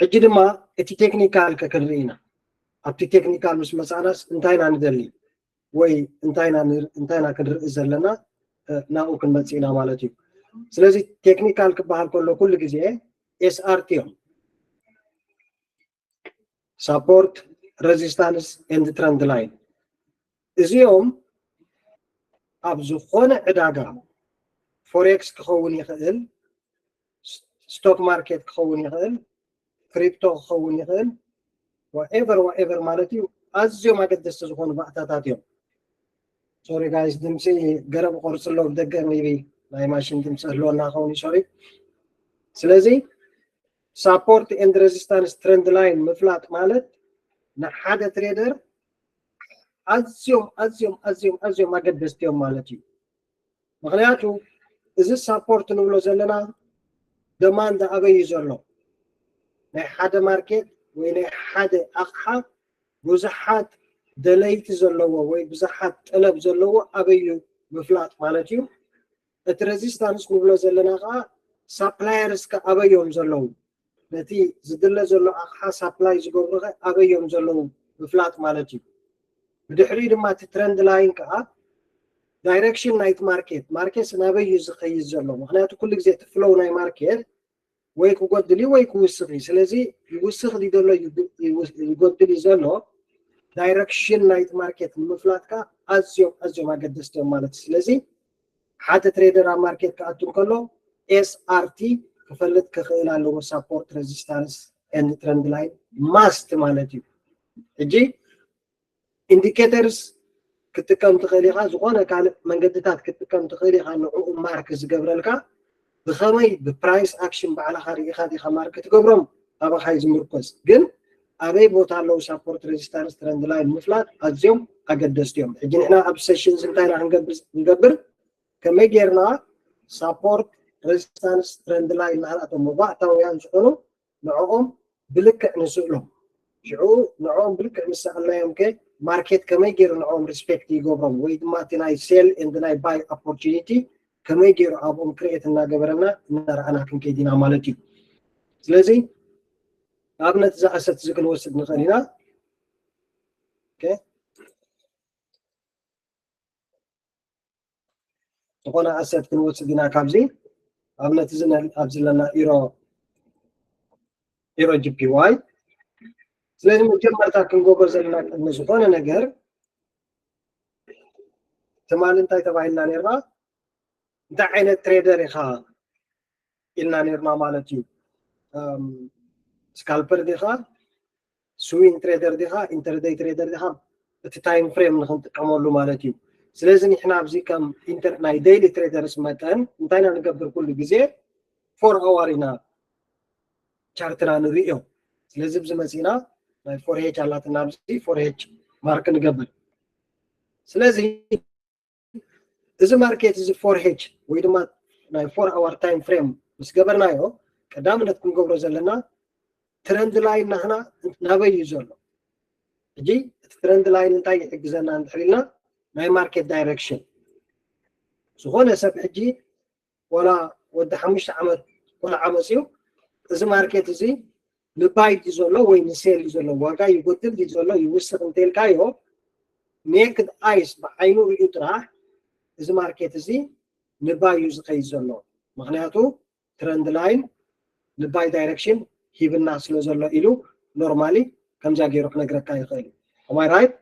ሕጂ ድማ እቲ ቴክኒካል ከክንርኢ ኢና። ኣብቲ ቴክኒካል ምስ መፃናስ እንታይ ኢና ንደሊ ወይ እንታይ ኢና ክንርኢ ዘለና ናብኡ ክንመፅእ ኢና ማለት እዩ። ስለዚ ቴክኒካል ክበሃል ከሎ ኩሉ ግዜ ኤስኣርቲ እዮም። ሳፖርት፣ ሬዚስታንስ ኤንድ ትረንድ ላይን። እዚኦም ኣብ ዝኾነ ዕዳጋ ፎሬክስ ክኸውን ይኽእል፣ ስቶክ ማርኬት ክኸውን ይኽእል፣ ክሪፕቶ ክኸውን ይኽእል፣ ዋኤቨር ዋኤቨር ማለት እዩ። ኣዝዮም ኣገደስቲ ዝኾኑ ባእታታት እዮም። ሶሪ ጋይስ፣ ድምፂ ገረብ ቆርፅሎ ብደገ ቢ ናይ ማሽን ድምፂ ህልወና ከውን ሶሪ። ስለዚ ሳፖርት ኤንድ ሬዚስታንስ ትረንድ ላይን ምፍላጥ ማለት ንሓደ ትሬደር ኣዝዮም ኣዝዮም ኣዝዮም ኣዝዮም ኣገደስቲ እዮም ማለት እዩ። ምክንያቱ እዚ ሳፖርት ንብሎ ዘለና ደማንድ ኣበይ እዩ ዘሎ? ናይ ሓደ ማርኬት ወይ ናይ ሓደ ኣቕሓ ብዙሓት ደለይቲ ዘለዎ ወይ ብዙሓት ጠለብ ዘለዎ ኣበይ እዩ ምፍላጥ ማለት እዩ። እቲ ሬዚስታንስ ንብሎ ዘለና ከዓ ሳፕላየርስ ከ ኣበይ እዮም ዘለዉ? ነቲ ዝድለ ዘሎ ኣቕሓ ሳፕላይ ዝገብሩ ከ ኣበይ እዮም ዘለዉ ምፍላጥ ማለት እዩ። ብድሕሪኡ ድማ እቲ ትረንድ ላይን ከዓ ዳይሬክሽን ናይቲ ማርኬት፣ ማርኬት ናበይ እዩ ዝኸይድ ዘሎ? ምክንያቱ ኩሉ ግዜ እቲ ፍሎው ናይ ማርኬት ወይ ክጎድል እዩ ወይ ክውስኽ እዩ። ስለዚ ይውስኽ ድዩ ዘሎ ይጎድል እዩ ዘሎ ዳይሬክሽን ናይቲ ማርኬት ንምፍላጥ ከዓ ኣዝዮም ኣዝዮም ኣገደስቲ እዮም ማለት እዩ። ስለዚ ሓደ ትሬደር ኣብ ማርኬት ክኣቱ እንከሎ ኤስኣርቲ ክፈልጥ ክኽእል ኣለዎ። ሳፖርት፣ ሬዚስታንስ ኤንድ ትረንድ ላይን ማስት ማለት እዩ። ሕጂ ኢንዲኬተርስ ክትጥቀም ትኽእል ኢኻ፣ ዝኾነ ካልእ መንገድታት ክትጥቀም ትኽእል ኢኻ። ንዕኡ ማርክ ዝገብረልካ ብኸመይ ብፕራይስ ኣክሽን ባዕልኻ ርኢኻ ዲኻ ማርክ ትገብሮም ኣባኻ እዩ ዝምርኮስ። ግን ኣበይ ቦታ ኣለዉ ሳፖርት፣ ሬዚስታንስ፣ ትረንድ ላይን ምፍላጥ ኣዝዮም ኣገደስቲ እዮም። ሕጂ ንሕና ኣብ ሴሽንስ እንታይ ኢና ክንገብር ንገብር ከመይ ጌርና ሳፖርት፣ ሬዚስታንስ፣ ትረንድ ላይን ናህላቶም መባእታውያን ዝኾኑ ንዕኦም ብልክዕ ንስእሎም። ሽዑ ንዕኦም ብልክዕ ምስ ሰኣልናዮም ከ ማርኬት ከመይ ገይሩ ንዕኦም ሪስፔክት ይገብሮም ወይ ድማ እቲ ናይ ሴል ኤንድ ናይ ባይ ኦፖርቹኒቲ ከመይ ገይሩ ኣብኦም ክርኤት እናገበረና እናረኣና ክንከይድ ኢና ማለት እዩ። ስለዚ ንኣብነት እዚ ኣሰት እዚ ክንወስድ ንኽእል ኢና። ኦኬ፣ ዝኾነ ኣሰት ክንወስድ ኢና ካብዚ ኣብነት እዚ ኣብዚ ዘለና ኢሮ ኢሮ ጂፒዋይ። ስለዚ መጀመርታ ክንገብሮ ዘለና ቅድሚ ዝኾነ ነገር ትማሊ እንታይ ተባሂልና ነርና? እንታይ ዓይነት ትሬደር ኢኻ ኢልና ነርና ማለት እዩ። ስካልፐር ዲኻ፣ ስዊንግ ትሬደር ዲኻ፣ ኢንተርደይ ትሬደር ዲኻ፣ እቲ ታይም ፍሬም ንክንጥቀመሉ ማለት እዩ። ስለዚ ንሕና ኣብዚ ከም ኢንተር ናይ ዴይሊ ትሬደርስ መጠን እንታይ ኢና ንገብር? ኩሉ ግዜ ፎር ኣዋር ኢና ቻርትና ንርእዮ። ስለዚ ኣብዚ መፂና ናይ ፎር ሄች ኣላትና፣ ኣብዚ ፎር ሄች ማርክ ንገብር። ስለዚ እዚ ማርኬት እዚ ፎር ሄች ወይ ድማ ናይ ፎር ኣዋር ታይም ፍሬም ምስ ገበርናዮ ቀዳምነት ክንገብሮ ዘለና ትረንድ ላይን ናህና ናበይ እዩ ዘሎ? ሕጂ እቲ ትረንድ ላይን እንታይ ይሕግዘና እንድሕር ኢልና ናይ ማርኬት ዳይሬክሽን። ዝኾነ ሰብ ሕጂ ወላ ወዲ ሓሙሽተ ዓመት ቆልዓ መፅዩ እዚ ማርኬት እዚ ንባይ ድዩ ዘሎ ወይ ንሴል ድዩ ዘሎ፣ ዋጋ ይጎድል ድዩ ዘሎ ይውስኽ እንተልካዮ ኔክድ ኣይስ ብዓይኑ ሪኡ ጥራሕ እዚ ማርኬት እዚ ንባይ እዩ ዝኸይድ ዘሎ። ምክንያቱ ትረንድ ላይን ንባይ ዳይሬክሽን ሂብና ስለ ዘሎ ኢሉ ኖርማሊ ከምዚያ ገይሩ ክነግረካ ይኽእል እዩ። Am I right?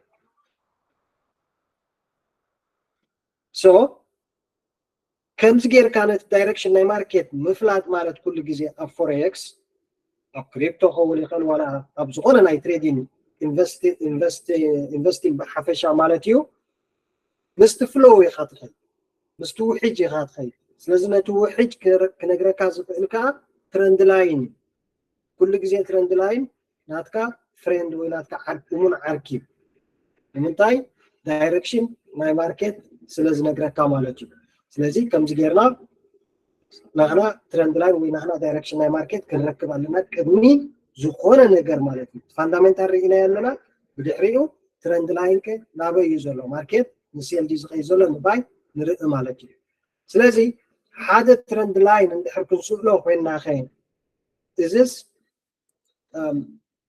So ከምዚ ጌርካ ነቲ ዳይሬክሽን ናይ ማርኬት ምፍላጥ ማለት ኩሉ ግዜ ኣብ ፎሬክስ ኣብ ክሪፕቶ ክኸውን ይኽእል ዋላ ኣብ ዝኾነ ናይ ትሬዲንግ ኢንቨስቲንግ ብሓፈሻ ማለት እዩ። ምስቲ ፍሎው ኢኻ ትኸይድ፣ ምስቲ ውሕጅ ኢኻ ትኸይድ። ስለዚ ነቲ ውሕጅ ክነግረካ ዝኽእል ከዓ ትረንድ ላይን እዩ። ኩሉ ግዜ ትረንድ ላይን ናትካ ፍሬንድ ወይ ናትካ እሙን ዓርኪ እዩ። ንምንታይ? ዳይሬክሽን ናይ ማርኬት ስለ ዝነግረካ ማለት እዩ። ስለዚ ከምዚ ጌርና ናህና ትረንድ ላይን ወይ ናህና ዳይሬክሽን ናይ ማርኬት ክንረክብ ኣለና ቅድሚ ዝኾነ ነገር ማለት እዩ። ፋንዳሜንታል ርኢናዮ ኣለና፣ ብድሕሪኡ ትረንድ ላይን ከ ናበይ እዩ ዘሎ? ማርኬት ንሴል ድዩ ዝኸይድ ዘሎ ንባይ ንርኢ ማለት እዩ። ስለዚ ሓደ ትረንድ ላይን እንድሕር ክንስእሎ ኮይንና ከ እዝስ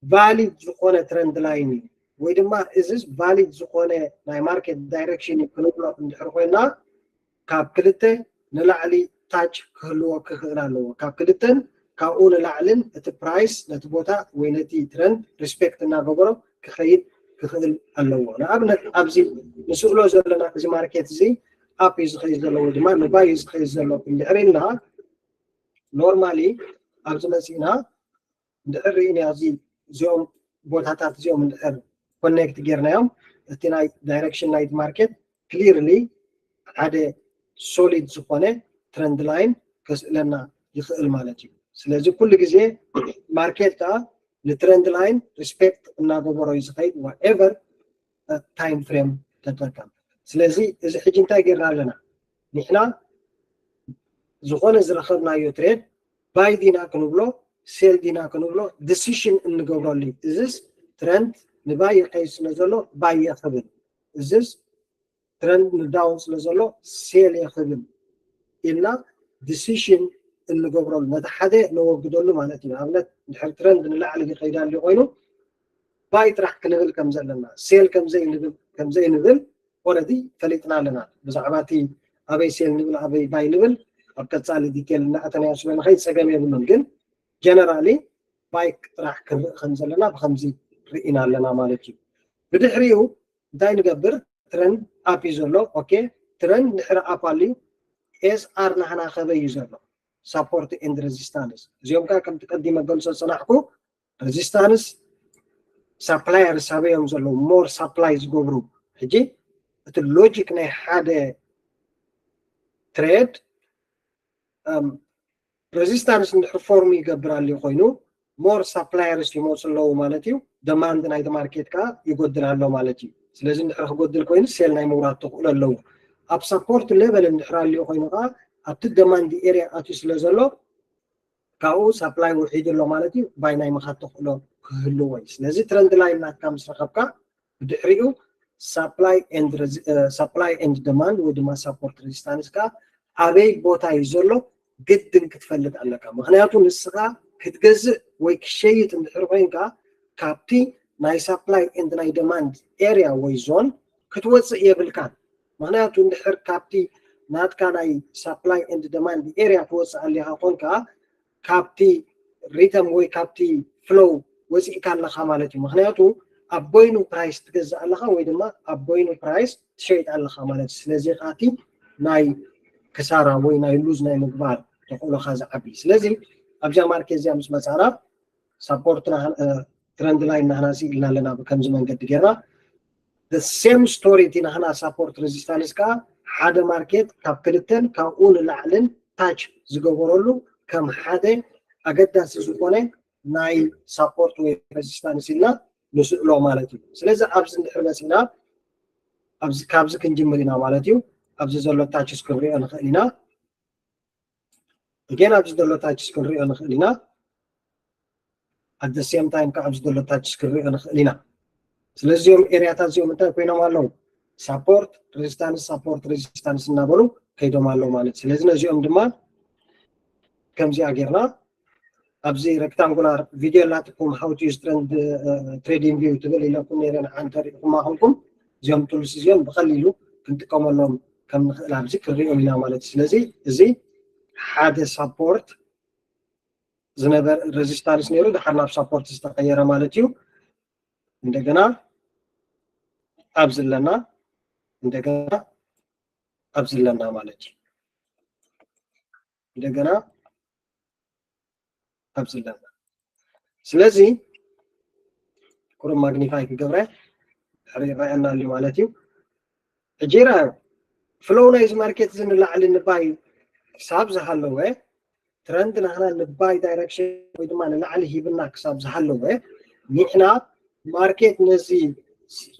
valid ዝኾነ trend line እዩ ወይ ድማ እዚስ valid ዝኾነ ናይ market direction እዩ ክንብሎ እንድሕር ኮይና ካብ ክልተ ንላዕሊ touch ክህልዎ ክኽእል ኣለዎ። ካብ ክልተን ካብኡ ንላዕልን እቲ price ነቲ ቦታ ወይ ነቲ trend respect እናገበሮ ክኸይድ ክኽእል ኣለዎ። ንኣብነት ኣብዚ ንስእሎ ዘለና እዚ market እዚ up እዩ ዝኸይድ ዘለዎ ድማ ንባይ እዩ ዝኸይድ ዘሎ እንድሕር ኢልና normally ኣብዚ መፂና እንድሕር ርኢና እዚ እዚኦም ቦታታት እዚኦም እንድሕር connect ጌርናዮም እቲ ናይ direction ናይቲ market clearly ሓደ solid ዝኾነ trend line ከስእለና ይኽእል ማለት እዩ። ስለዚ ኩሉ ግዜ market ከዓ ን trend line respect እናገበሮ እዩ ዝኸይድ whatever time frame ተጠቀም። ስለዚ እዚ ሕጂ እንታይ ጌርና ኣለና? ንሕና ዝኾነ ዝረኸብናዮ trade buy ዲና ክንብሎ sell ዲና ክንብሎ decision እንገብረሉ እዩ። እዚስ trend ን buy ይኸይድ ስለ ዘሎ buy እየ ክብል፣ እዚስ trend ን down ስለ ዘሎ sell እየ ክብል ኢልና decision እንገብረሉ ነቲ ሓደ ነወግደሉ ማለት እዩ። ንኣብነት እንድሕር trend ንላዕሊ ይኸይድ ኣልዩ ኮይኑ buy ጥራሕ ክንብል ከም ዘለና sell ከም ዘይንብል ከም ዘይንብል already ፈሊጥና ኣለና። ብዛዕባ እቲ ኣበይ sell ንብል ኣበይ buy ንብል ኣብ ቀፃሊ detail እናኣተናዮ ስለ ንኸይድ ፀገም የብሉን። ግን generally buy ጥራሕ ክንርኢ ከም ዘለና ብከምዚ ርኢና ኣለና ማለት እዩ። ብድሕሪኡ እንታይ ንገብር? Trend up እዩ ዘሎ። Okay trend ድሕሪ up ኣልዩ SR ናህና ከበይ እዩ ዘሎ? Support and resistance። እዚኦም ከዓ ከምቲ ቀዲመ ገልጾ ዝጸናሕኩ resistance suppliers ኣበይ እዮም ዘለዉ? More supply ዝገብሩ። ሕጂ እቲ logic ናይ ሓደ trade resistance እንድሕር form ይገብር ኣልዩ ኮይኑ more suppliers ይመፁ ኣለዉ ማለት እዩ። Demand ናይቲ market ከዓ ይጎድል ኣሎ ማለት እዩ። ስለዚ እንድሕር ክጎድል ኮይኑ sell ናይ ምውራድ ተኽእሎ ኣለዎ። ኣብ support level እንድሕር ኣልዩ ኮይኑ ከዓ ኣብቲ demand area ኣትዩ ስለ ዘሎ ካብኡ supply ውሒዱ ኣሎ ማለት እዩ። Buy ናይ ምኻድ ተኽእሎ ክህልዎ እዩ። ስለዚ trend line ናትካ ምስ ረኸብካ ብድሕሪኡ supply and demand ወይ ድማ support resistance ከዓ ኣበይ ቦታ እዩ ዘሎ ግድን ክትፈልጥ ኣለካ። ምክንያቱ ንስኻ ክትገዝእ ወይ ክሸይጥ እንድሕር ኮይንካ ካብቲ ናይ supply and ናይ demand area ወይ zone ክትወፅእ የብልካን። ምክንያቱ እንድሕር ካብቲ ናትካ ናይ supply and demand area ትወፅእ ኣሊኻ ኮንካ ካብቲ rhythm ወይ ካብቲ flow ወፂእካ ኣለኻ ማለት እዩ። ምክንያቱ ኣብ በይኑ price ትገዝእ ኣለኻ ወይ ድማ ኣብ በይኑ price ትሸይጥ ኣለኻ ማለት እዩ። ስለዚ ከኣቲ ናይ ክሳራ ወይ ናይ lose ናይ ምግባር ተኽእሎኻ ዝዓቢ። ስለዚ ኣብዚኣ market እዚኣ ምስ መፃና support trend line ናህና ስኢልና ኣለና ብከምዚ መንገዲ ጌርና። The same story እቲ ናህና support resistance ከዓ ሓደ market ካብ ክልተን ካብኡ ንላዕልን touch ዝገበረሉ ከም ሓደ ኣገዳሲ ዝኾነ ናይ support ወይ resistance ኢልና ንስእሎ ማለት እዩ። ስለዚ ኣብዚ እንድሕር መፂና ኣብዚ ካብዚ ክንጅምር ኢና ማለት እዩ። ኣብዚ ዘሎ touch ክንሪኦ ንኽእል ኢና። Again ኣብዚ ዘሎ touch ክንሪኦ ንኽእል ኢና። At the same time ከዓ ኣብዚ ዘሎ touch ክንሪኦ ንኽእል ኢና። ስለዚ እዚኦም area ታት እዚኦም እንታይ ኮይኖም ኣለዉ? Support resistance support resistance እናበሉ ከይዶም ኣለዉ ማለት። ስለዚ ነዚኦም ድማ ከምዚኣ ጌርና ኣብዚ rectangular video ኣላትኩም how to use trend trading view ትብል ኢለኩም ነይረ። ንዓን ተሪእኩማ ኮንኩም እዚኦም tools እዚኦም ብቐሊሉ ክንጥቀመሎም ከም ንኽእል ኣብዚ ክንሪኦም ኢና ማለት እዩ። ስለዚ እዚ ሓደ support ዝነበረ resistance ነይሩ፣ ድሓር ናብ support ዝተቐየረ ማለት እዩ። እንደገና ኣብዚ ኣለና፣ እንደገና ኣብዚ ኣለና ማለት እዩ። እንደገና ኣብዚ ኣለና። ስለዚ ቁሩብ magnify ክገብረ ድሕሪ ይረኣየና ኣሎ ማለት እዩ። ሕጂ ይረኣዩ flow ናይዚ market እዚ ንላዕሊ ንባይ ክሳብ ዝሃለወ trend ናህና ንባይ direction ወይ ድማ ንላዕሊ ሂብና ክሳብ ዝሃለወ ንሕና market ነዚ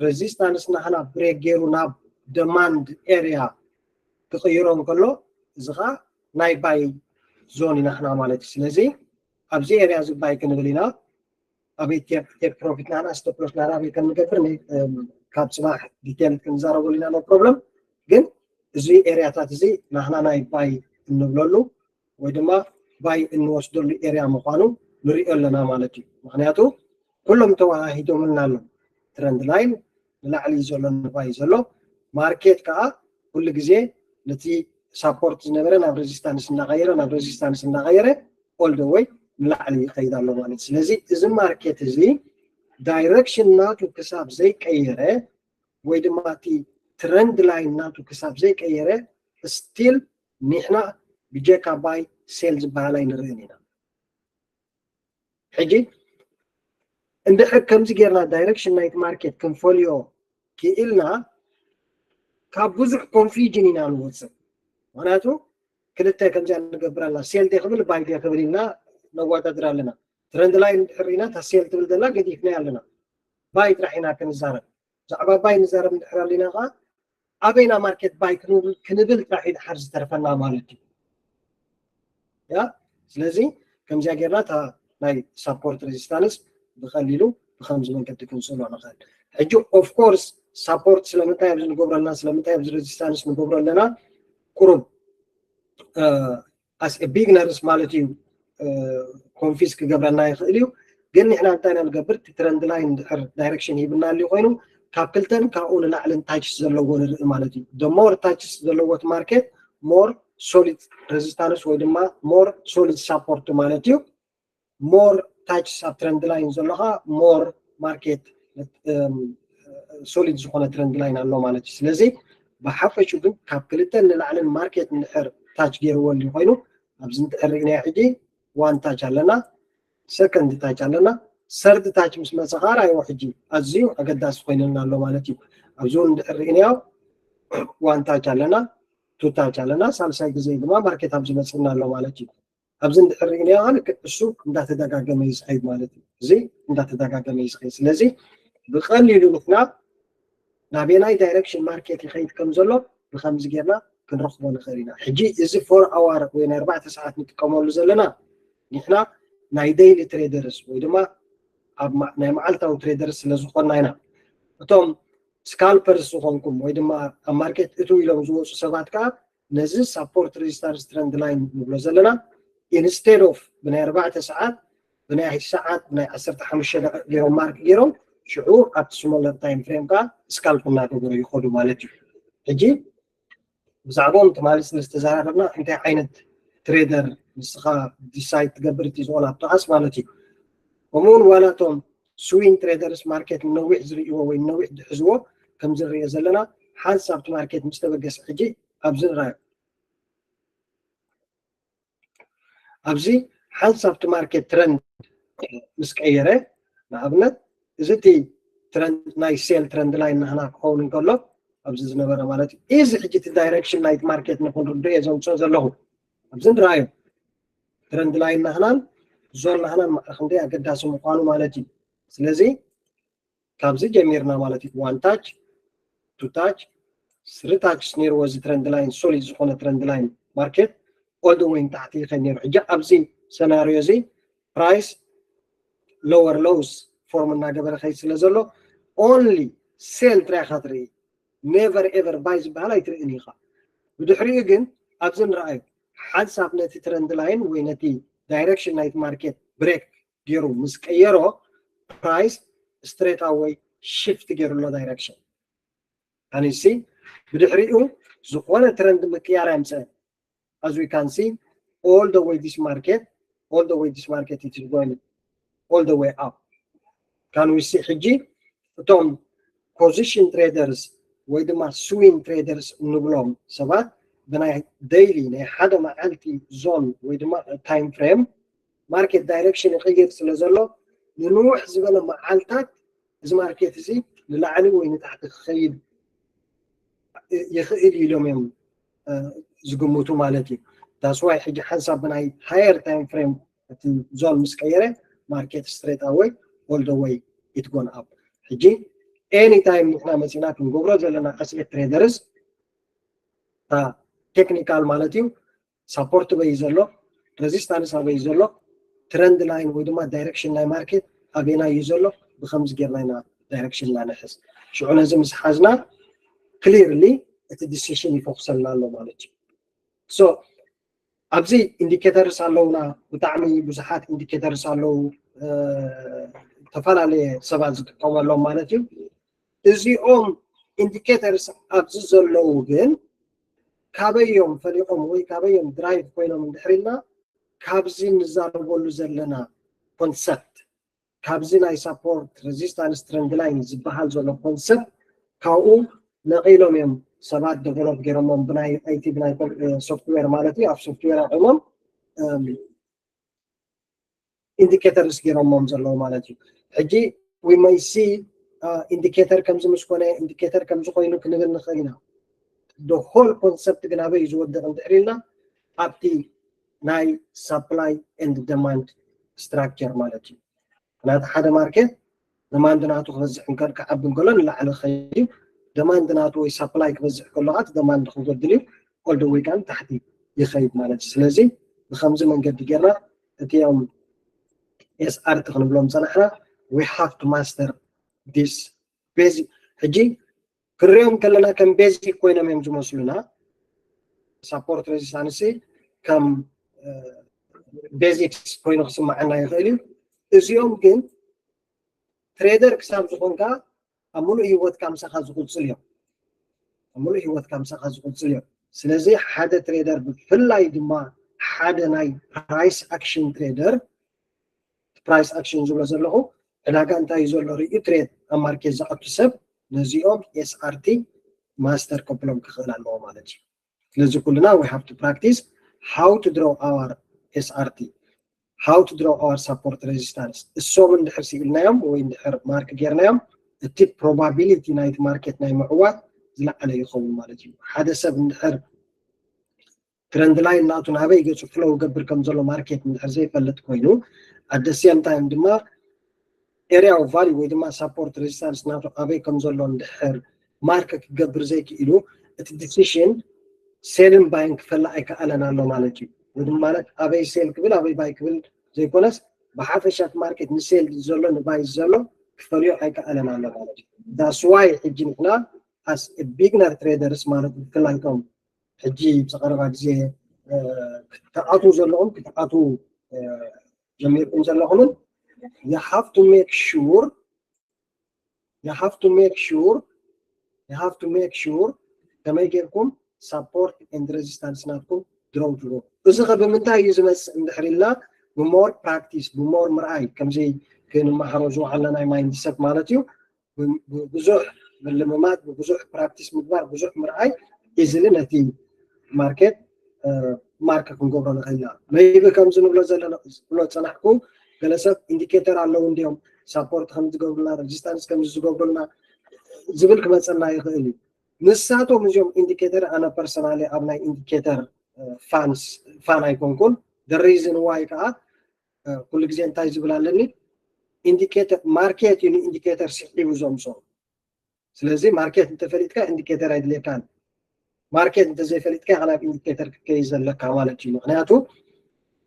resistance ናህና break ገይሩ ናብ demand area ክቕይሮ እንከሎ እዚ ኸዓ ናይ buy zone ኢና ንሕና ማለት እዩ። ስለዚ ኣብዚ area እዚ buy ክንብል ኢና። ኣበይ take profit ናህና stop loss ናህና ኣበይ ከም ንገብር ካብ ፅባሕ detail ክንዛረበሉ ኢና no problem። ግን እዚ area ታት እዚ ናህና ናይ buy እንብለሉ ወይ ድማ buy እንወስደሉ area ምዃኑ ንሪኦ ኣለና ማለት እዩ። ምክንያቱ ኩሎም ተወሃሂዶምልና ኣለዉ። ትረንድ ላይን ንላዕሊ እዩ ዘሎ፣ ንባይ እዩ ዘሎ። ማርኬት ከዓ ኩሉ ግዜ ነቲ ሳፖርት ዝነበረ ናብ ሬዚስታንስ እናቀየረ ናብ ሬዚስታንስ እናቀየረ all the way ንላዕሊ ይኸይድ ኣሎ ማለት እዩ። ስለዚ እዚ ማርኬት እዚ ዳይሬክሽን ናቱ ክሳብ ዘይቀየረ ወይ ድማ እቲ ትረንድ ላይን ናቱ ክሳብ ዘይቀየረ ስቲል ንሕና ብጀካ ባይ ሴል ዝበሃል ኣይንርእን ኢና። ሕጂ እንድሕር ከምዚ ጌርና ዳይሬክሽን ናይቲ ማርኬት ክንፈልዮ ክኢልና ካብ ብዙሕ ኮንፊውዥን ኢና ንወፅእ። ምክንያቱ ክልተ ከምዚኣ ንገብር ኣለና፣ ሴል ደ ክብል ባይ ደ ክብል ኢልና ነዋዳድር ኣለና። ትረንድ ላይን እንድሕር ርኢና እታ ሴል ትብል ዘላ ገዲፍናያ ኣለና። ባይ ጥራሕ ኢና ክንዛረብ። ብዛዕባ ባይ ንዛረብ እንድሕር ኣለና ከዓ ኣበይና ማርኬት ባይ ክንብል ጥራሕ እዩ ድሓር ዝተርፈና ማለት እዩ። ያ ስለዚ ከምዚኣ ጌርና እታ ናይ ሳፖርት ሬዚስታንስ ብቀሊሉ ብከምዚ መንገዲ ክንስእሎ ንኽእል። ሕጂ ኦፍኮርስ ሳፖርት ስለምንታይ ኣብዚ ንገብሮ ኣለና፣ ስለምንታይ ኣብዚ ሬዚስታንስ ንገብሮ ኣለና? ቁሩብ ኣስ ቢግነርስ ማለት እዩ ኮንፊዝ ክገብረና ይኽእል እዩ። ግን ንሕና እንታይ ኢና ንገብር? እቲ ትረንድ ላይን እንድሕር ዳይሬክሽን ሂብና ኣልዩ ኮይኑ ካብ ክልተን ካብኡ ንላዕልን ታችስ ዘለዎ ንርኢ ማለት እዩ። ሞር ታችስ ዘለዎ እቲ ማርኬት ሞር ሶሊድ ሬዚስታንስ ወይ ድማ ሞር ሶሊድ ሳፖርት ማለት እዩ። ሞር ታችስ ኣብ ትረንድ ላይን ዘሎ ከዓ ሞር ማርኬት ሶሊድ ዝኾነ ትረንድ ላይን ኣሎ ማለት እዩ። ስለዚ ብሓፈሹ ግን ካብ ክልተን ንላዕልን ማርኬት እንድሕር ታች ገይርዎ ኣልዩ ኮይኑ ኣብዚ እንድሕር ርኢናዮ ሕጂ ዋን ታች ኣለና፣ ሰከንድ ታች ኣለና፣ ሰርድ ታች ምስ መፀ ከዓ ራእይዎ ሕጂ ኣዝዩ ኣገዳሲ ኮይኑና ኣሎ ማለት እዩ። ኣብዚ እውን እንድሕር ርኢናዮ ዋን ታች ኣለና፣ ቱ ታች ኣለና፣ ሳልሳይ ግዜ ድማ ማርኬት ኣብዚ መፅና ኣሎ ማለት እዩ። ኣብዚ እንድሕር ርኢናዮ ከዓ ልክዕ እሱ እንዳተደጋገመ እዩ ዝኸይድ ማለት እዩ። እዚ እንዳተደጋገመ እዩ ዝኸይድ። ስለዚ ብቐሊሉ ንሕና ናበየናይ ዳይሬክሽን ማርኬት ይኸይድ ከም ዘሎ ብከምዚ ጌርና ክንረኽቦ ንኽእል ኢና። ሕጂ እዚ ፎር ኣዋር ወይ ናይ ኣርባዕተ ሰዓት ንጥቀመሉ ዘለና ንሕና ናይ ዴይሊ ትሬደርስ ወይ ድማ ኣብ ማ- ናይ መዓልታዊ ትሬደርስ ስለ ዝኾንና ኢና። እቶም ስካልፐርስ ዝኾንኩም ወይ ድማ ኣብ ማርኬት እትው ኢሎም ዝወፁ ሰባት ከዓ ነዚ ሳፖርት ሬዚስታንስ ትረንድ ላይን ንብሎ ዘለና ኢንስቴድ ኦፍ ብናይ ኣርባዕተ ሰዓት ብናይ ሰዓት ብናይ ዓሰርተ ሓሙሽተ ደቂቕ ገይሮም ማርክ ገይሮም ሽዑ ኣብቲ ስሞለር ታይም ፍሬም ከዓ ስካልፕ እናገበሩ ይኸዱ ማለት እዩ። ሕጂ ብዛዕባኦም ትማሊ ስለ ዝተዘራረብና እንታይ ዓይነት ትሬደር ንስኻ ዲሳይድ ትገብር እቲ ዝኾነ ኣብቲ ኣስ ማለት እዩ። ከምኡውን ዋላ እቶም ስዊንግ ትሬደርስ ማርኬት ንነዊሕ ዝርእይዎ ወይ ንነዊሕ ዝሕዝዎ ከም ዝንርእዮ ዘለና ሓንሳብ እቲ ማርኬት ምስ ተበገሰ ሕጂ ኣብዚ ንራዮ። ኣብዚ ሓንሳብ እቲ ማርኬት ትረንድ ምስ ቀየረ ንኣብነት እዚ እቲ ትረንድ ናይ ሴል ትረንድ ላይን ናህና ክኸውን እንከሎ ኣብዚ ዝነበረ ማለት እዩ። እዚ ሕጂ እቲ ዳይሬክሽን ናይቲ ማርኬት ንክንርድኦ እየ ዘምፅኦ ዘለኹ። ኣብዚ ንረኣዮ ትረንድ ላይን ናህናን ዞን ናህናን ማዕረ ክንደይ ኣገዳሲ ምዃኑ ማለት እዩ። ስለዚ ካብዚ ጀሚርና ማለት እዩ ዋን ታች ቱ ታች ስሪ ታች ነይርዎ እዚ ትረንድ ላይን ሶሊድ ዝኾነ ትረንድ ላይን ማርኬት ኦል ደ ወይ ንታሕቲ ይኸድ ነይሩ። ሕጂ ኣብዚ ሰናሪዮ እዚ ፕራይስ ሎወር ሎውስ ፎርም እናገበረ ከይድ ስለ ዘሎ ኦንሊ ሴል ጥራይ ኢኻ ትርኢ። ኔቨር ኤቨር ባይ ዝበሃል ኣይትርእን ኢኻ። ብድሕሪኡ ግን ኣብዚ ንረኣዩ ሓንሳብ ነቲ ትረንድ ላይን ወይ ነቲ ዳይሬክሽን ናይቲ ማርኬት ብሬክ ገይሩ ምስ ቀየሮ ፕራይስ ስትሬት ኣወይ ሽፍት ገይሩ ኣሎ ዳይሬክሽን። ኣነሲ ብድሕሪኡ ዝኾነ ትረንድ ምቅያር ኣይምፅእን። As we can see, all the way this market, all the way this market, it is going all the way up. Can we see ሕጂ እቶም ፖዚሽን ትሬደርስ ወይ ድማ ስዊንግ ትሬደርስ እንብሎም ሰባት ብናይ ዴይሊ ናይ ሓደ መዓልቲ ዞን ወይ ድማ ታይም ፍሬም ማርኬት ዳይሬክሽን ይቕይር ስለ ዘሎ ንንውሕ ዝበለ መዓልታት እዚ ማርኬት እዚ ንላዕሊ ወይ ንታሕቲ ክኸይድ ይኽእል ኢሎም እዮም ዝግምቱ ማለት እዩ። ዳስዋይ ሕጂ ሓንሳብ ብናይ ሃየር ታይም ፍሬም እቲ ዞን ምስ ቀየረ ማርኬት ስትሬት ኣወይ ኦል ደ ወይ ኢት ጎን ኣፕ። ሕጂ ኤኒ ታይም ንሕና መፂና ክንገብሮ ዘለና ኣስኤት ትሬደርስ ቴክኒካል ማለት እዩ። ሳፖርት በይ ዘሎ፣ ሬዚስታንስ ኣበይ ዘሎ፣ ትረንድ ላይን ወይ ድማ ዳይሬክሽን ናይ ማርኬት ኣበይና እዩ ዘሎ፣ ብከምዚ ጌርና ኢና ዳይሬክሽንና ንሕዝ። ሽዑ ነዚ ምስ ሓዝና ክሊርሊ እቲ ዲሲሽን ይፎክሰልና ኣሎ ማለት እዩ። ሶ ኣብዚ indicators ኣለውና፣ ብጣዕሚ ብዙሓት indicators ኣለዉ፣ ዝተፈላለየ ሰባት ዝጥቀመሎም ማለት እዩ። እዚኦም indicators ኣብዚ ዘለዉ ግን ካበዮም ፈሊቆም ወይ ካበዮም drive ኮይኖም እንድሕር ኢልና፣ ካብዚ ንዛረበሉ ዘለና concept፣ ካብዚ ናይ support resistance trend line ዝበሃል ዘሎ concept ካብኡ ነቒሎም እዮም ሰባት develop ገይሮሞም፣ ብናይ IT ብናይ software ማለት እዩ። ኣብ software ኣቑሞም indicators ገይሮሞም ዘለዉ ማለት እዩ። ሕጂ we may see indicator ከምዚ ምስ ኮነ፣ indicator ከምዚ ኮይኑ ክንብል ንኽእል ኢና። The whole concept ግን ኣበይ ዝወድቕ እንድሕር ኢልና፣ ኣብቲ ናይ supply and demand structure ማለት እዩ። ምክንያቱ ሓደ market demand ናቱ ክበዝሕ እንከል ክዓቢ እንከሎ ንላዕሊ ክኸይድ እዩ። Demand ናቱ ወይ supply ክበዝሕ ከሎ ከዓ እቲ demand ክጎድል እዩ። All the way ከዓ ንታሕቲ ይኸይድ ማለት እዩ። ስለዚ ብከምዚ መንገዲ ጌርና እቲኦም SRT ክንብሎም ጸናሕና፣ we have to master this basic። ሕጂ ክንሪኦም ከለና ከም basic ኮይኖም እዮም ዝመስሉና። Support resistance ከም basics ኮይኑ ክስማዓና ይኽእል እዩ። እዚኦም ግን trader ክሳብ ዝኾንካ ኣብ ሙሉእ ህይወትካ ምሳኻ ዝቕጽል እዮም። ኣብ ሙሉእ ህይወትካ ምሳኻ ዝቕጽል እዮም። ስለዚ ሓደ trader ብፍላይ ድማ ሓደ ናይ price action trader፣ price action ዝብሎ ዘለኹ ዕዳጋ እንታይ እዩ ዘሎ ርእዩ trade ኣብ market ዝኣቱ ሰብ ነዚኦም SRT master ከብሎም ክኽእል ኣለዎ ማለት እዩ። ስለዚ ኩልና we have to practice how to draw our SRT, how to draw our support resistance። እሶም እንድሕር ስኢልናዮም ወይ እንድሕር mark ጌርናዮም፣ እቲ probability ናይቲ market ናይ ምዕዋት ዝለዓለ ይኸውን ማለት እዩ። ሓደ ሰብ እንድሕር trend line ናቱ ናበይ ገጹ flow ገብር ከም ዘሎ market እንድሕር ዘይፈልጥ ኮይኑ፣ at the same time ድማ area of value ወይ ድማ support resistance ናቱ ኣበይ ከም ዘሎ እንድሕር mark ክገብር ዘይክኢሉ፣ እቲ decision sell ን buy ን ክፈሊ ኣይከኣለን ኣሎ ማለት እዩ። ወይ ድማ ማለት ኣበይ sell ክብል ኣበይ buy ክብል ዘይኮነስ፣ ብሓፈሻ እቲ market ን sell ዘሎ ን buy ዘሎ ክፈልዮ ኣይከኣለን ኣሎ ማለት እዩ። That's why ሕጂ ንሕና as a beginner traders ማለት ብፍላይ እቶም ሕጂ ብዝቐረባ ግዜ ክትኣትዉ ዘለኹም ክትኣትዉ ጀሚርኩም ዘለኹምን you have to make sure you have to make sure you have to make sure ከመይ ጌርኩም support and resistance ናትኩም draw ትገብሩ። እዚ ኸ ብምንታይ እዩ ዝመጽእ እንድሕር ኢልና፣ ብ more practice፣ ብ more ምርኣይ፣ ከምዚ ክንመሃሮ ዝወዓልና ናይ mindset ማለት እዩ። ብዙሕ ምልምማድ፣ ብዙሕ practice ምግባር፣ ብዙሕ ምርኣይ easily ነቲ market mark ክንገብሮ ንኽእል ኢና። Maybe ከምዚ ንብሎ ዘለና ዝብሎ ዝጸናሕኩ፣ ገለ ሰብ indicator ኣለዉ እንድዮም support ከም ዝገብሩልና፣ resistance ከም ዝገብሩልና ዝብል ክመጸና ይኽእል እዩ። ንሳቶም እዚኦም indicator ኣነ personally ኣብ ናይ indicator fans fan ኣይኮንኩን። The reason why ከዓ ኩሉ ግዜ እንታይ ዝብል ኣለኒ፣ indicator market እዩ ን indicator ስሒቡ ዘምፅኦ። ስለዚ market እንተፈሊጥካ indicator ኣይድልየካን። Market እንተዘይፈሊጥካ ኢኻ ናብ indicator ክትከይድ ዘለካ ማለት እዩ። ምክንያቱ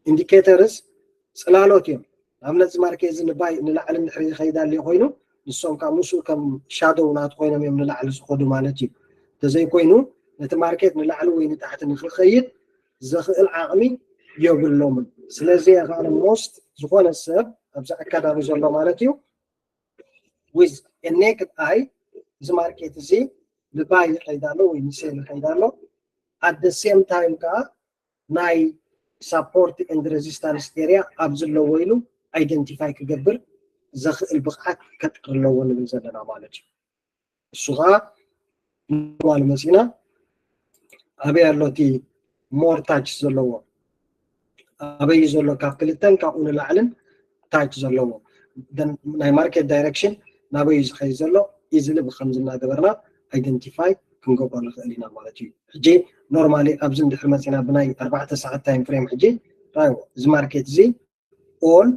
indicators ጽላሎት እዮም። ንኣብነት እዚ market እዚ ን buy ንላዕሊ እንድሕር ይኸይድ ኣልዩ ኮይኑ፣ ንሶም ከዓ ምስኡ ከም shadow ናቱ ኮይኖም እዮም ንላዕሊ ዝኸዱ ማለት እዩ። እንተዘይኮይኑ ነቲ market ንላዕሊ ወይ ንታሕቲ ንክኸይድ ዘኽእል ዓቕሚ የብሎምን። ስለዚ እየ ከዓ most ዝኾነ ሰብ ኣብዚ ኣካዳሚ ዘሎ ማለት እዩ with a naked eye እዚ market እዚ ን buy ይኸይድ ኣሎ ወይ ን sell ይኸይድ ኣሎ፣ at the same time ከዓ ናይ support and resistance area ኣብዚ ኣለዎ ኢሉ identify ክገብር ዘኽእል ብቕዓት ከጥሪ ኣለዎ ንብል ዘለና ማለት እዩ። እሱ ከዓ ኖርማል መፂና ኣበይ ኣሎ እቲ more touch ዘለዎ፣ ኣበይ ዘሎ ካብ ክልተን ካብኡ ንላዕልን touch ዘለዎ፣ ናይ market direction ናበይ እዩ ዝኸይድ ዘሎ easily ብከምዚ እናገበርና identify ክንገብሮ ንኽእል ኢና ማለት እዩ። ሕጂ normally ኣብዚ እንድሕር መፂና ብናይ ኣርባዕተ ሰዓት time frame ሕጂ ራይዎ እዚ market እዚ all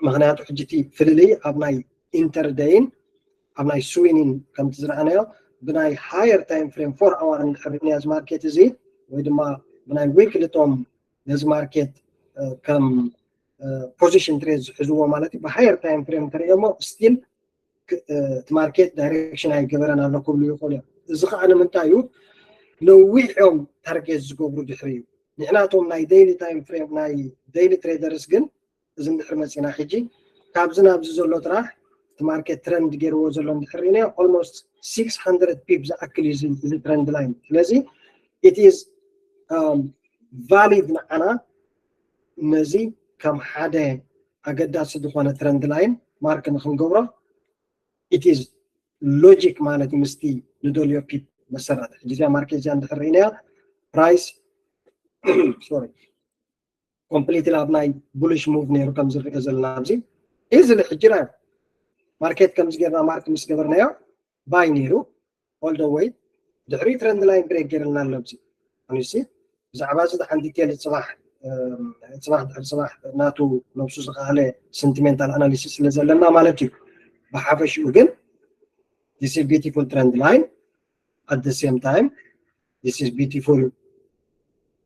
ምክንያቱ ሕጂ እቲ ፍልልይ ኣብ ናይ intraday ን ኣብ ናይ swing ን ከምቲ ዝረኣናዮ ብናይ higher time frame four hour እንድሕር ርኢናዮ እዚ market እዚ ወይ ድማ ብናይ weekly ቶም ነዚ market ከም position trade ዝሕዝዎ ማለት እዩ። ብ higher time frame እንተሪኦሞ still እቲ market direction ኣይገበረን ኣሎ ክብሉ ይኽእሉ እዮም። እዚ ከዓ ንምንታይ እዩ? ነዊሕ እዮም target ዝገብሩ ድሕሪ እዩ። ንሕናቶም ናይ daily time frame ናይ daily traders ግን እዚ እንድሕር መፂና ሕጂ ካብዚ ናብዚ ዘሎ ጥራሕ እቲ market trend ገይርዎ ዘሎ እንድሕር ኢና almost six hundred pip ዝኣክል እዩ እዚ trend line። ስለዚ it is valid ንዓና ነዚ ከም ሓደ ኣገዳሲ ዝኾነ trend line mark ንክንገብሮ it is logic ማለት እዩ። ምስቲ ንደልዮ pip መሰረት ሕጂ እዚኣ market እዚኣ እንድሕር ርኢናያ price sorry completely ኣብ ናይ bullish move ነይሩ ከም ዝርአ ዘለና ኣብዚ እዚ ሕጂ ና market ከምዚ ጌርና mark ምስ ገበርናዮ buy ነይሩ all the way ድሕሪ trend line break ገይርልና ኣሎ ኣብዚ ኣንሲ ብዛዕባ እዚ ደሓን detail ፅባሕ ፅባሕ ድሕሪ ፅባሕ ናቱ ነብሱ ዝኸኣለ sentimental analysis ስለ ዘለና ማለት እዩ። ብሓፈሽኡ ግን this is beautiful trend line at the same time this is beautiful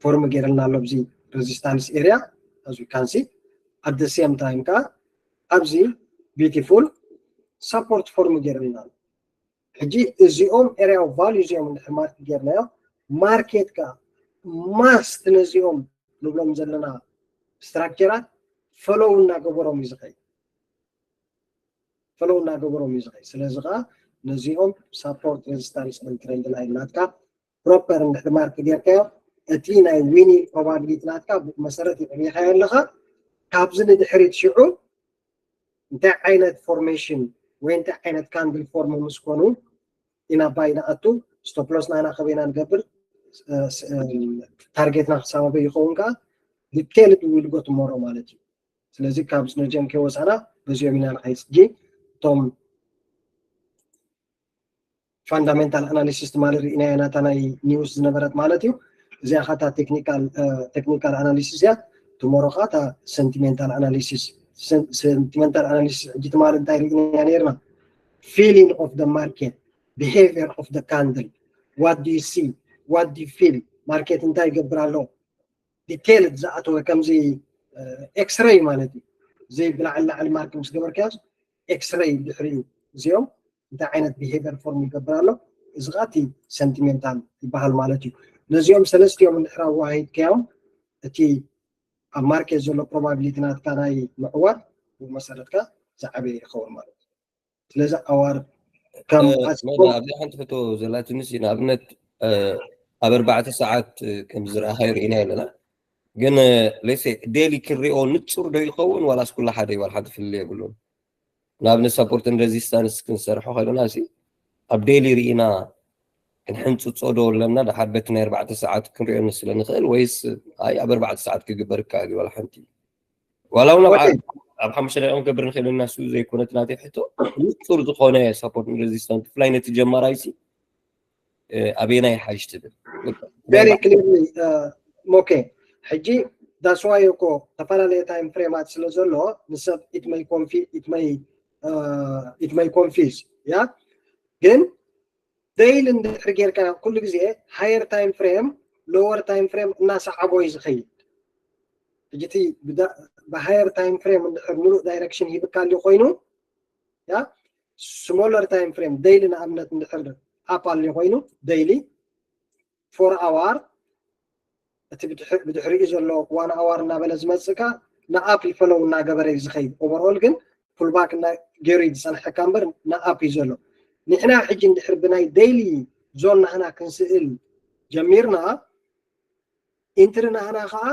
form ገይርልና ኣሎ ኣብዚ resistance area as we can see at the same time ከ ኣብዚ beautiful support form ገይርልና ኣሎ። ሕጂ እዚኦም area of value እዚኦም እንድሕር mark ጌርናዮ market ከ must ነዚኦም ንብሎም ዘለና structure ኣት follow እናገበሮም እዩ ዝኸይድ follow እናገበሮም እዩ ዝኸይድ። ስለዚ ከዓ ነዚኦም support resistance and trend line ናትካ proper እንድሕር mark ጌርካዮ እቲ ናይ winning probability ናትካ ብኡ መሰረት የዕቢኻዮ ኣለኻ። ካብዚ ንድሕሪት ሽዑ እንታይ ዓይነት formation ወይ እንታይ ዓይነት candle form ምስ ኮኑ ኢና buy ንኣቱ stop loss ናና ከበይና ንገብር target ና ክሳብ ኣበይ ይኸውን ከዓ detailed we will go tomorrow ማለት እዩ። ስለዚ ካብ ነዚኦም ከይወፃና በዚኦም ኢና ንኸይድ ሕጂ እቶም fundamental analysis ትማሊ ርኢናዮ ናታ ናይ news ዝነበረት ማለት እዩ። እዚኣ ኻታ technical technical analysis እያ። Tomorrow ኻታ sentimental analysis sentimental analysis ሕጂ ትማሊ እንታይ ርኢና ነርና feeling of the market behavior of the candle what do you see what do you feel market እንታይ ይገብር ኣሎ detailed ዝኣተወ ከምዚ x-ray ማለት እዩ። እዚ ብላዕሊ ላዕሊ mark ምስ ገበርካዮስ x-ray ድሕሪኡ እዚኦም እንታይ ዓይነት behavior form ይገብር ኣሎ እዚ ከዓ እቲ sentimental ይበሃል ማለት እዩ። ነዚኦም ሰለስቲኦም እንድሕር ኣወሃሂድካዮም እቲ ኣብ market ዘሎ probability ናትካ ናይ ምዕዋት ብመሰረትካ ዝዓበየ ይኸውን ማለት እዩ። ስለዚ ኣዋር ከም ኣብዚኣ ሓንቲ ሕቶ ዘላትንስ ንኣብነት ኣብ ኣርባዕተ ሰዓት ከም ዝረኣኻዮ ርኢና ኣለና ግን let's say daily ክንሪኦ ንፁር ዶ ይኸውን ዋላስ ኩሉ ሓደ ዋላ ሓንቲ ፍልልይ የብሉን? ንኣብነት support and resistance ክንሰርሖ ከለና ሲ ኣብ daily ርኢና ክንሕንፅፆ ዶ ኣለና ደሓር በቲ ናይ ኣርባዕተ ሰዓት ክንሪኦ ስለ ንኽእል ወይስ ኣይ ኣብ ኣርባዕተ ሰዓት ክግበር ይከኣል እዩ ዋላ ሓንቲ ዋላ እውን ኣብ ሓሙሽተ ደቂቕ ክንገብር ንኽእል ኢና እሱ ዘይኮነት ናተይ ሕቶ ንፁር ዝኾነ support and resistance ብፍላይ ነቲ ጀማራይ ሲ ኣበየናይ ይሓይሽ ትብል very clearly okay ሕጂ that's why እኮ ዝተፈላለየ time frame ኣት ስለ ዘሎ ንሰብ it may confuse it may confuse ያ ግን daily እንድሕር ጌርካ ኩሉ ግዜ higher time frame lower time frame እናሰዓቦ እዩ ዝኸይድ ሕጂ እቲ ብ higher time frame እንድሕር ሙሉእ direction ሂብካ ኣሎ ኮይኑ ያ smaller time frame daily ንኣብነት እንድሕር up ኣሎ ኮይኑ daily four hour እቲ ብድሕሪኡ ዘሎ one hour እናበለ ዝመፅእ ከ ንኣፕ follow እናገበረ እዩ ዝኸይድ overall ግን pullback ገይሩ እዩ ዝፀንሐካ እምበር ንኣፕ እዩ ዘሎ ንሕና ሕጂ እንድሕር ብናይ daily zone ናህና ክንስእል ጀሚርና entry ናህና ከዓ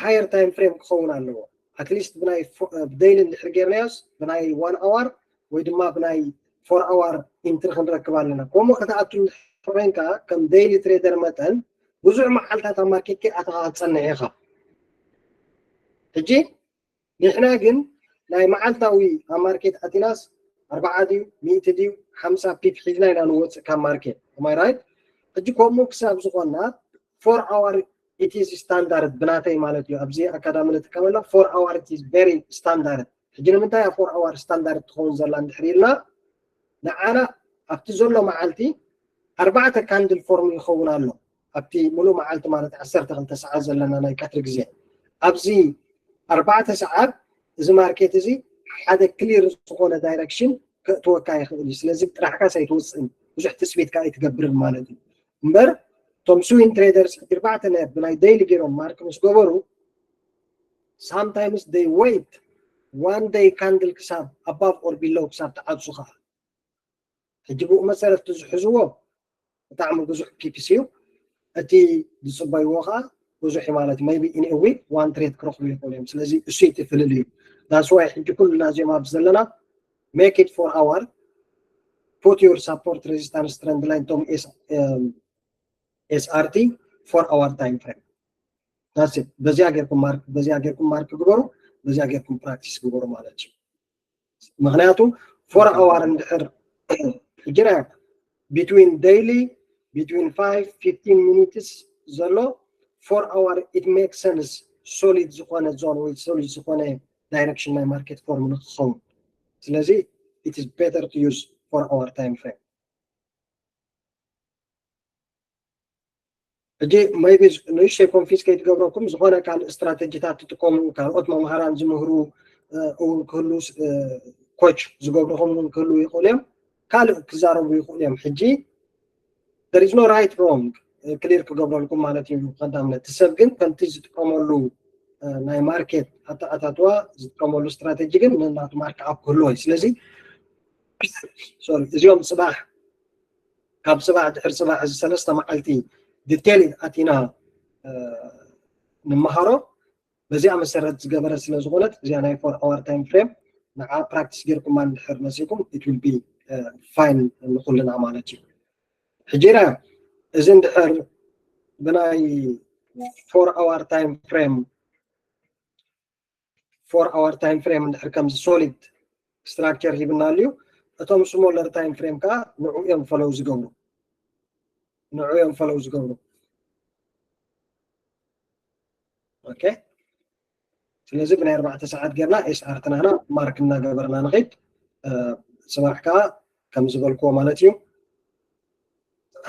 higher time frame ክኸውን ኣለዎ at least ብናይ daily እንድሕር ጌርናዮስ ብናይ one hour ወይ ድማ ብናይ four hour entry ክንረክብ ኣለና ከምኡ ከተኣቱ ኮይንካ ከም daily trader መጠን ብዙሕ መዓልታት ኣብ market ከይኣተኻ ክትፀንሕ ኢኻ ሕጂ ንሕና ግን ናይ መዓልታዊ ኣብ market ኣቲናስ ኣርባዓ ድዩ ሚእቲ ድዩ ሓምሳ pip ሒዝና ኢና ንወፅእ ካብ market am I right ሕጂ ከምኡ ክሳብ ዝኾንና four hour it is standard ብናተይ ማለት እዩ ኣብዚ ኣካዳሚ ንጥቀመላ four hour it is very standard ሕጂ ንምንታይ four hour standard ትኸውን ዘላ እንድሕር ኢልና ንዓና ኣብቲ ዘሎ መዓልቲ ኣርባዕተ candle form ይኸውን ኣሎ ኣብቲ ሙሉእ መዓልቲ ማለት ዓሰርተ ክልተ ሰዓት ዘለና ናይ ቀትሪ ግዜ ኣብዚ ኣርባዕተ ሰዓት እዚ market እዚ ሓደ clear ዝኾነ direction ከእትወካ ይኽእል እዩ ስለዚ ጥራሕካ ኣይትወፅእን ብዙሕ ትፅቢትካ ኣይትገብርን ማለት እዩ እምበር እቶም swing traders ኣርባዕተ ናይ ብናይ daily ገይሮም mark ምስ ገበሩ sometimes they wait one day candle ክሳብ above or below ክሳብ ትዓፁ ከዓ ሕጂ ብኡ መሰረት ዝሕዝዎ ብጣዕሚ ብዙሕ pips እዩ። እቲ ዝፅበይዎ ከዓ ብዙሕ እዩ ማለት maybe in a week one trade ክረኽቡ ይኽእሉ እዮም። ስለዚ እሱ እቲ ፍልልዩ that's why ሕጂ ኩልና እዚኦም ኣብዚ ዘለና make it four hour put your support resistance trend line ቶም S R T four hour time frame that's it። በዚያ ጌርኩም mark በዚያ ጌርኩም mark ግበሩ፣ በዚያ ጌርኩም practice ግበሩ ማለት እዩ። ምክንያቱ four hour እንድሕር ሕጂ ናይ between daily between five fifteen minutes ዘሎ four hour it makes sense solid ዝኾነ zone ወይ solid ዝኾነ direction ናይ market form ንክኸውን። ስለዚ it is better to use four hour time frame። ሕጂ maybe ንእሽተይ confuse ከይትገብረኩም ዝኾነ ካልእ strategy ታት ትጥቀሙ ካልኦት መምሃራን ዝምህሩ እውን ክህሉ coach ዝገብርኹም እውን ክህሉ ይኽእሉ እዮም። ካልእ ክዛረቡ ይኽእሉ እዮም። ሕጂ there is no right wrong clear ክገብረልኩም ማለት እዩ። ቀዳምነት እቲ ሰብ ግን ከምቲ ዝጥቀመሉ ናይ market ኣተኣታትዋ ዝጥቀመሉ strategy ግን ነናቱ mark up ክህልዎ እዩ። ስለዚ sorry እዚኦም ፅባሕ ካብ ፅባሕ ድሕሪ ፅባሕ እዚ ሰለስተ መዓልቲ detail ኣቲና ንምሃሮ። በዚኣ መሰረት ዝገበረ ስለ ዝኾነት እዚኣ ናይ four hour time frame ንዓ practice ጌርኩማ እንድሕር መፂኩም it will be fine ንኩልና ማለት እዩ። ሕጂ ራ እዚ እንድሕር ብናይ four hour time frame four hour time frame እንድሕር ከምዚ solid structure ሂብና ኣልዩ እቶም smaller time frame ከዓ ንዑ እዮም follow ዝገብሩ ንዑ እዮም follow ዝገብሩ okay ስለዚ ብናይ ኣርባዕተ ሰዓት ጌርና SR ትናህና mark እናገበርና ንኸይድ ፅባሕ ከዓ ከም ዝበልክዎ ማለት እዩ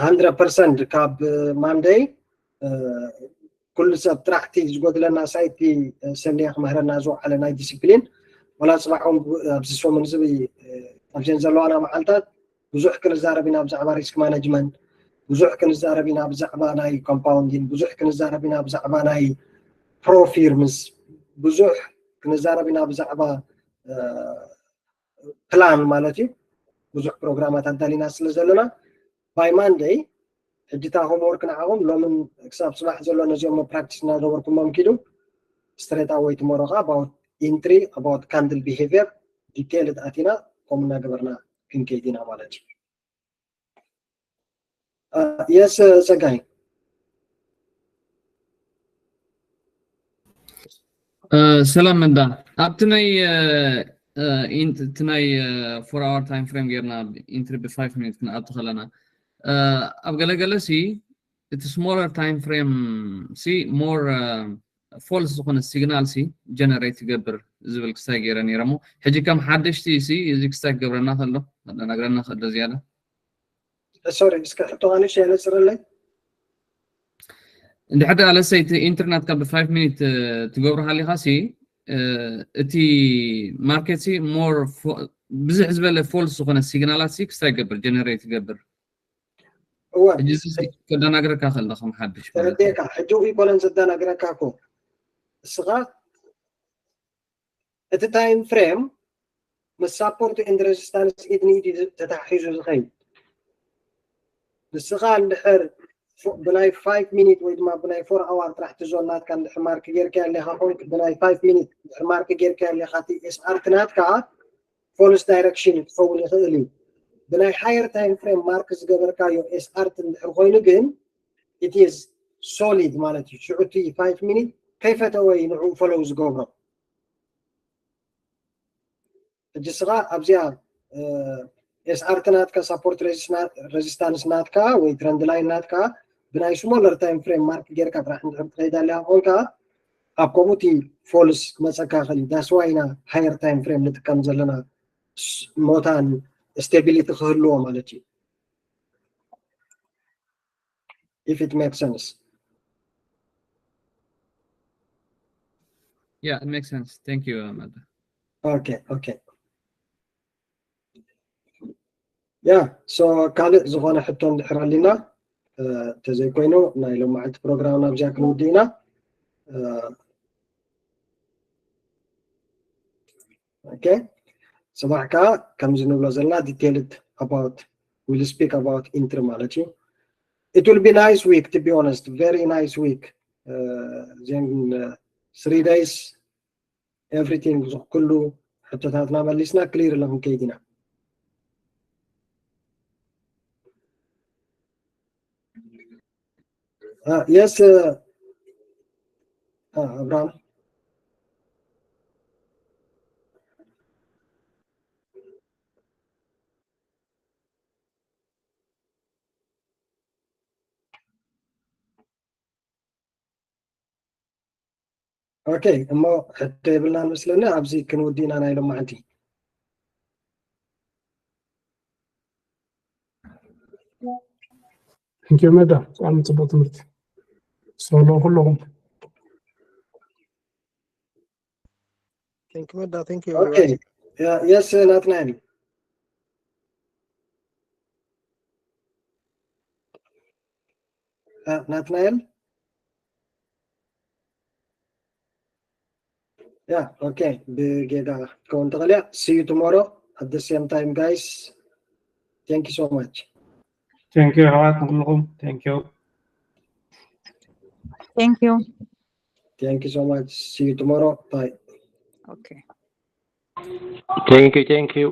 hundred percent ካብ Monday ኩሉ ሰብ ጥራሕቲ ዝጎድለና ሳይቲ ሰንደያ ክምህረና ዝወዓለ ናይ discipline ወላ ፅባሕ ኣብዚ ሰሙን እዚ ኣብዘን ዘለዋና መዓልታት ብዙሕ ክንዛረብ ኢና ብዛዕባ risk management ብዙሕ ክንዛረብ ኢና ብዛዕባ ናይ compounding ብዙሕ ክንዛረብ ኢና ብዛዕባ ናይ pro firms ብዙሕ ክንዛረብ ኢና ብዛዕባ plan ማለት እዩ ብዙሕ ፕሮግራማት ኣዳሊና ስለ ዘለና by Monday ሕጂ እታ homework ንዓኹም ሎምን ክሳብ ፅባሕ ዘሎ ነዚኦም practice እናገበርኩሞም ኪዱ straight away tomorrow ከዓ about entry about candle behavior detail ኣቲና ከምኡ እናገበርና ክንከይድ ኢና ማለት እዩ yes ፀጋይ ሰላም መዳ ኣብቲ ናይ እቲ ናይ four hour time frame ጌርና entry ብ five minute ክንኣቱ ከለና ኣብ ገለገለ ሲ እቲ smaller time frame ሲ more false ዝኾነ signal ሲ generate ይገብር ዝብል ክስታይ ገይረ ነይረ እሞ ሕጂ ከም ሓደሽቲ ሲ እዚ ክስታይ ክገብረና ከሎ ነግረና ከሎ ዝያዳ sorry እስከ ሕቶኻ ንእሽተይ የነፅረለይ እንድሕር ደኣ let's say እቲ entry ናትካ ብ five minute ትገብሮ ሃሊኻ ሲ እቲ market ሲ more ብዝሕ ዝበለ false ዝኾነ signal ኣት ሲ ክስታይ ይገብር generate ይገብር እወ ሕጂ እዚ ከደናግረካ ከሎ ከም ሓድሽ ተረዲእካ ሕጂ ይኮነን ዘደናግረካ እኮ እስኻ እቲ time frame ምስ support and resistance ኢድ ንኢድ እዩ ተታሒዙ ዝኸይድ ንስኻ እንድሕር ብናይ five minute ወይ ድማ ብናይ four hour ጥራሕ ትዞን ናትካ እንድሕር mark ጌርካ ኣለኻ ኮንክ ብናይ five minute እንድሕር mark ጌርካ ኣለኻ እቲ SR ናትካ false direction ክኸውን ይኽእል እዩ ብናይ higher time frame mark ዝገበርካዮ SR እንድሕር ኮይኑ ግን it is solid ማለት እዩ ሽዑ እቲ five minute ከይፈተወ እዩ ንዕኡ follow ዝገብሮ ሕጂ ስኻ ኣብዚኣ SR ናትካ support resistance ናትካ ወይ trend line ናትካ ብናይ smaller time frame mark ጌርካ ጥራሕ እንድሕር ትኸይድ ኣለካ ኮንካ ኣብ ከምኡ እቲ false ክመፀካ ይኽእል እዩ that's why ኢና higher time frame ንጥቀም ዘለና ሞታን stability ክህልዎ ማለት እዩ if it makes sense Yeah, it makes sense. Thank you, Ahmed. Okay, okay. Yeah, so ካልእ ዝኾነ ሕቶ እንድሕር ኣሊና ተዘይኮይኑ ናይ ሎማዓንቲ ፕሮግራም ናብዚኣ ክንውድእ ኢና። Okay, ጽባሕ ከዓ ከምዚ ንብሎ ዘለና detailed about, we'll speak about entry ማለት እዩ። It will be nice week, to be honest, very nice week. Then three days, everything, ኩሉ ሕቶታትና መሊስና clear ኢልና ክንከይድ ኢና። Yes, ኣብርሃም። Okay, እሞ ሕቶ የብልናን መስለኒ፣ ኣብዚ ክንውድእ ኢና ናይ ሎማዓንቲ። Thank you መዳ፣ ብጣዕሚ ፅቡቅ ትምህርቲ። ሰሎ ኩለኹም። Thank you መዳ። Thank you. Okay, yes ናትናኤል። ናትናኤል። Yeah, okay, ብጌጋ ክትከውን ትኽእል እያ። See you tomorrow at the same time, guys. Thank you so much. Thank you ኣሕዋት ንኩልኹም። Thank you. Thank you. Thank you so much. See you tomorrow. Bye. Okay. Thank you, thank you.